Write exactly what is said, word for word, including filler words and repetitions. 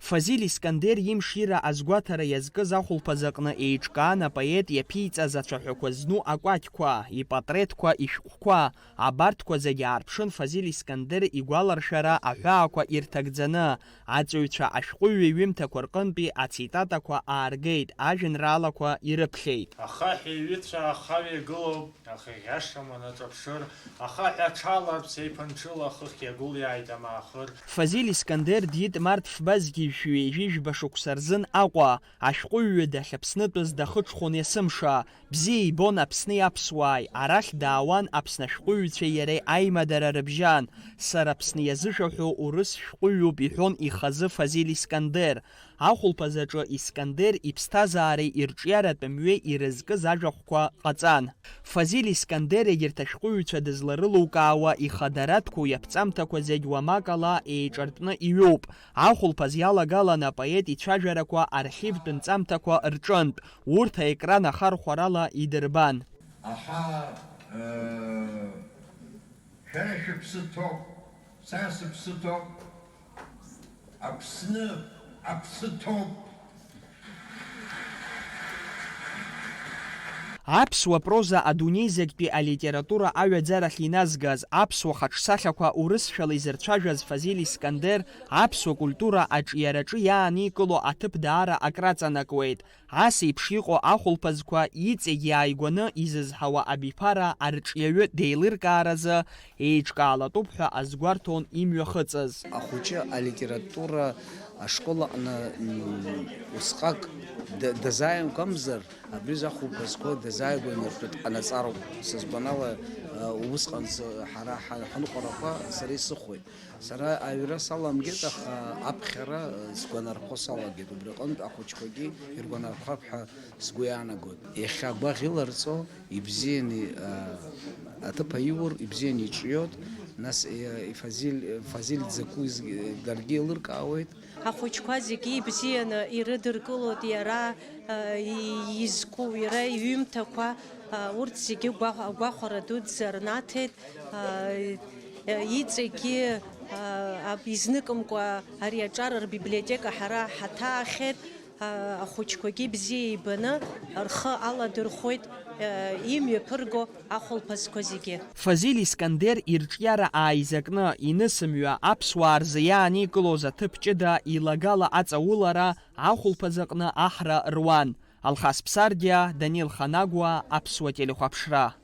Фазиль Искандер имшира азгәаҭара иазкыз ахәылԥаз аҟны еиҿкаан апоет иаԥиҵаз ацәаҳәақәа зну акәакьқәа, ипатреҭқәа, ишәҟәқәа, абарҭқәа зегьы аарԥшын Фазиль Искандер игәаларшәара аҳәаақәа ирҭагӡаны, аҵаҩцәа ашәҟәыҩҩы иҩымҭақәа рҟынтәи ацитатақәа ааргеит, ажәеинраалақәа ирыԥхьеит. Ахаҳә иҩыцәа ахаҩа игылоуп, ахаӷьаша манаҿаԥшыр, ахаҳә аҽаларԥс еиԥынҽыла ахыхь иагәылиааит амаахыр. Фазиль Искандер диит март фба зқьи жәшәи ҩажәи жәба шықәса рзын Аҟәа, ашәҟәыҩҩы дахьаԥснытәыз дахыҽхәон есымша, бзиа ибон Аԥсни аԥсуааи, арахь даауан Аԥсны ашәҟәыҩҩцәеи иареи аимадара рыбжьан, сара Аԥсны иазышәаҳәо урыс шәҟәыҩҩуп иҳәон ихазы Фазиль Искандер. Ахәылԥаз аҿы Искандер иԥсҭазаареи ирҿиаратә мҩеи ирызкыз ажәахәқәа ҟаҵан. Фазиль Искандер егьырҭ ашәҟәыҩҩцәа дызларылукаауа ихадаратәқәоу иаԥҵамҭақәа зегь уамак ала еиҿартәны иҩуп. Ахәылԥаз иалагалан апоет ицәажәарақәа архивтә нҵамҭақәа рҿынтә, урҭ аекран ахархәарала идырбан. Аҳа, э, шәара шәыԥсы ҭоуп, са сыԥсы ҭоуп, Аԥсны аԥсы ҭоуп. Аԥсуа проза адунеи зегьтәи алитература аҩаӡарахь иназгаз, аԥсуа хаҿсахьақәа урысшәала изырцәажәаз Фазиль Искандер аԥсуа культура аҿиараҿы иааникыло аҭыԥ даара акраҵанакуеит. Ас еиԥш иҟоу ахәылԥазқәа иҵегь иааигәаны изызҳауа абиԥара арҿиаҩы деилыркааразы еиҿкаалатәуп ҳәа азгәарҭон имҩахыҵыз. Ахәыҷы алитература ашкол аҟны, м, усҟак д-, дазааигәамзар, абри захәылԥазқәа дазааигәаны ртәы дҟанаҵароуп. Сызгәанала, а, усҟан с-, ҳара ҳа-, ҳаныҟәарақәа сара исыхәеит. Сара аҩра саламгеит, аха аԥхьара, а, сгәанарԥхо салагеит. Убри аҟынтә ахәыҷқәагьы иргәанарԥхап ҳәа сгәы иаанагоит. Иахьа агәаӷь иларҵо, ибзианы, а, аҭыԥ аиур, ибзианы иҿиоит, нас, е, Фазиль, Фазиль дзакәыз, е, даргьы еилыркаауеит. Ахәыҷқәа зегьы ибзианы ирыдыркылоит иара, а, и-, изку, иара иҩымҭақәа, а, урҭ зегьы гәахә-, агәахәара дуӡӡа рнаҭеит, а, е, иҵегьы, а, аб-, изныкымкәа ари аҿар рбиблиотека ҳара ҳаҭаахьеит. Ахәыҷқәагьы бзиа ибаны рхы аладырхәоит, имҩаԥырго ахәылԥазқәа зегьы. Фазиль Искандер ирҿиара ааизакны, инысымҩа аԥсуаа рзы иааникылоз аҭыԥ ҷыда илагала аҵаулара ахәылԥаз аҟны аҳра руан. Алхас Ԥсардиа, Данил Ханагәа, Аԥсуа телехәаԥшра.